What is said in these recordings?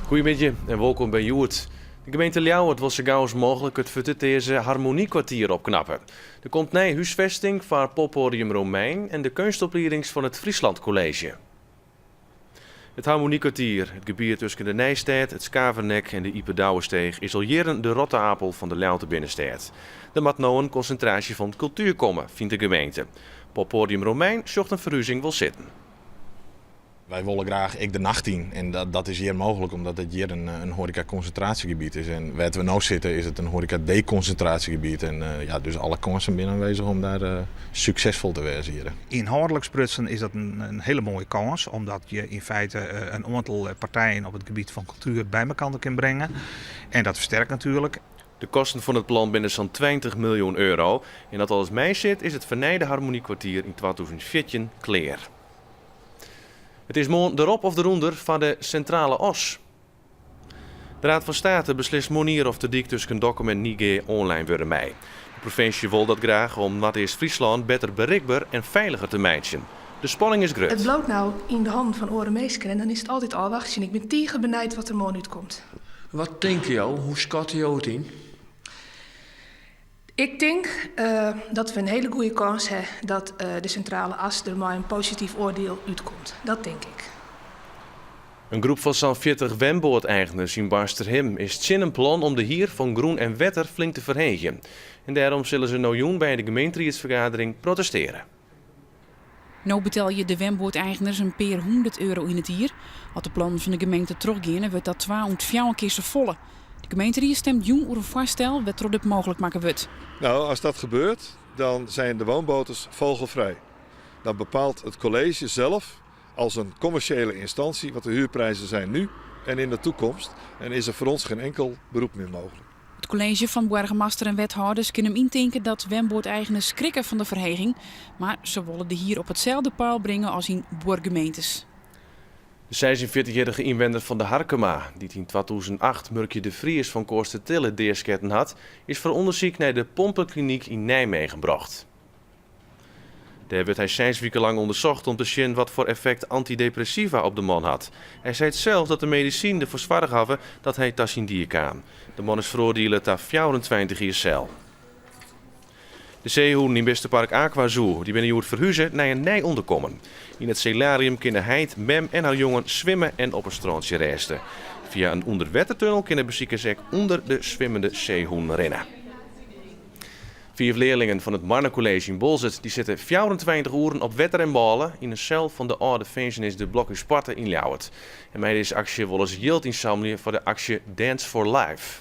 Goeiemiddei en wolkom by Hjoed. De gemeente Ljouwert wol sa gau as mooglik it fertutearze Harmoniekwartier opknappe. Der komt nije húsfesting foar poppoadium Romein en de keunstopliedings fan it Friesland College. It Harmoniekwartier, it gebiet tusken de Nijstêd, it Skavernek en de Ype Douwesteech, is al jierren de rotte apel fan de Ljouwerter binnenstêd. Der moat no in konsintraasje fan kultuer komme, fynt de gemeente. Poppoadium Romein sjocht in ferhuzing wol sitten. Wy wolle graach ek de nacht yn en dat is hjir mooglik omdat it hjir in hoareka-konsintraasjegebiet is. En wêr't we no sitte is it in hoareka-dekonsintraasjegebiet en ja, dus alle kânsen binne aanwezich om dêr suksesfol te wêzen hjir. Ynhâldlik sprutsen is dat in hiele moaie kâns, omdat je yn feite in oantal partijen op it gebiet fan kultuer by mekoar kin bringe. En dat fersterkt natuerlik. De kosten fan it plan binne sa'n 20 miljoen euro en as alles meisit is it fernijde Harmoniekwartier yn 2014 klear. It is moarn derop of derûnder foar de Sintrale As. De Raad van State beslist moarnier oft de dyk tusken Dokkum en Nyegea oanlein wurde mei. De provinsje wol dat graach om Noardeast-Fryslân better berikber en feiliger te meitsjen. De spanning is It grut. bliuwt no yn de hannen fan oare minsken en dan is it altyd ôfwachtsjen. Ik bin tige benijd wat der moarn útkomt. Wat tinke jo? Hoe skatte jo it yn? Ik tink dat we in hiele goede kâns ha dat de Sintrale As der mei in posityf oardiel útkomt. Dat tink ik. In groep fan sa'n 40 wenboateigners yn Boarnsterhim is tsjin in plan om de hier fan grûn en wetter flink te ferheegjen. En dêrom sille se no jûn by de gemeenteriedsfergadering protesteare. No betelje de wenboateigners in pear hûndert euro yn it jier. As de plannen fan de gemeente trochgeane, wurdt dat twa oant fjouwer kear safolle. De gemeenterie stemt jûn oer in foarstel wêrtroch dit mooglik makke wurdt. Nou, als dat gebeurt, dan zijn de woonboters vogelvrij. Dan bepaalt het college zelf als een commerciële instantie wat de huurprijzen zijn nu en in de toekomst en is er voor ons geen enkel beroep meer mogelijk. It kolleezje fan boargemaster en wethâlders kin him yntinke dat wenboateigners skrikke fan de ferheging, mar se wolle de hier op itselde peil bringe as yn buorgemeentes. De 46-jierrige ynwenner fan De Harkema, dy't yn 2008 Murkje de Vries fan Koatstertille deasketten hat, is foar ûndersyk nei de Pompekliniek yn Nijmegen brocht. Dêr wurdt hy seis wike lang ûndersocht om te sjen wat foar effekt antydepressiva op de man hat. Hy seit sels dat de medisinen derfoar soarge hawwe dat hy ta syn die kaam. De man is feroardiele ta 24 jier sel. De seehûnen yn bistepark AquaZoo dy binne hjoed ferhuze nei in nij ûnderkommen. Yn it Sealarium kinne heit, mem en har jongen swimme en op in strântsje rêste. Fia in ûnderwettertunnel kinne besikers ek ûnder de swimmende seehûnen rinne. Fiif learlingen fan it Marne College yn Boalsert dy sitte 24 oeren op wetter en bôle yn in sel fan de âlde finzenis de Blokhúspoarte yn Ljouwert. En mei dizze aksje wolle se jild ynsammelje foar de aksje Dance for Life.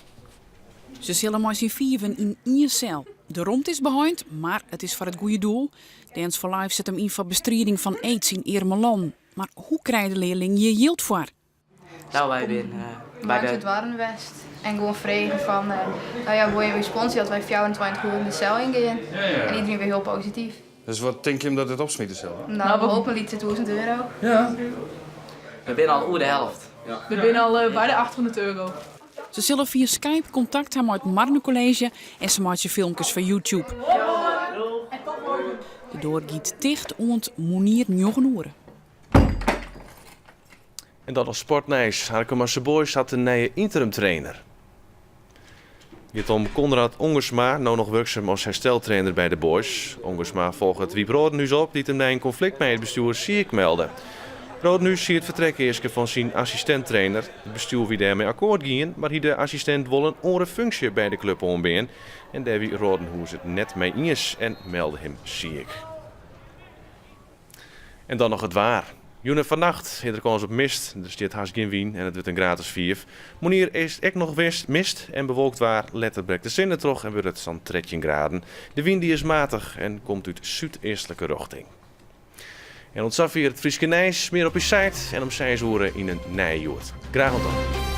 Se sille mei syn fiven yn ien sel. De romte is beheind, mar it is foar it goede doel. Dance for Life set him yn foar bestriding fan aids yn earme lannen. Mar hoe krije de learlingen hjir jild foar? Nou, wy binne by de doarren west en gewoan frege fan, nou ja, wolle jim ús sponsorje dat wy 24 oeren de sel yngean? En iderien wie hiel posityf. Dus wat tinke jim dat dit opsmite sil? Nou, we hopen in lytse 1000 euro. Ja. We binne al oer de helft. We binne al by de 800 euro. Se sille fia Skype kontakt ha mei it Marne College en se meitsje filmkes foar YouTube. De doar giet ticht oant moarnier njoggen oere. En dan noch sportnijs. Harkemase Boys hat in nije ynterim-trainer. It giet om Conrad Ongersma, no noch wurksum as hersteltrainer by de Boys. Ongersma folget Wieb Rodenhuis op, dy't him nei in konflikt mei it bestjoer siik melde. Rodenhuis hie it fertrek easke fan syn assistint-trainer. It bestjoer wie dêrmei akkoart gien, mar hie de assistint wol in oare funksje by de klup oanbean. En dêr wie Rodenhuis it net mei iens en melde him siik. En dan noch it waar. Jûn en fannacht is der kâns op mist. Der stiet hast gjin wyn en it wurdt in graad as fiif. Moarnier is ek noch mist en bewolkt waar. Letter brekt de sinne troch en wurdt it sa'n 13 graden. De wyn dy is matich en komt út súdeastlike rjochting. En oant safier it Fryske nijs. Mear op ús site en om seis oere yn in nije Hjoed. Graach oant dan.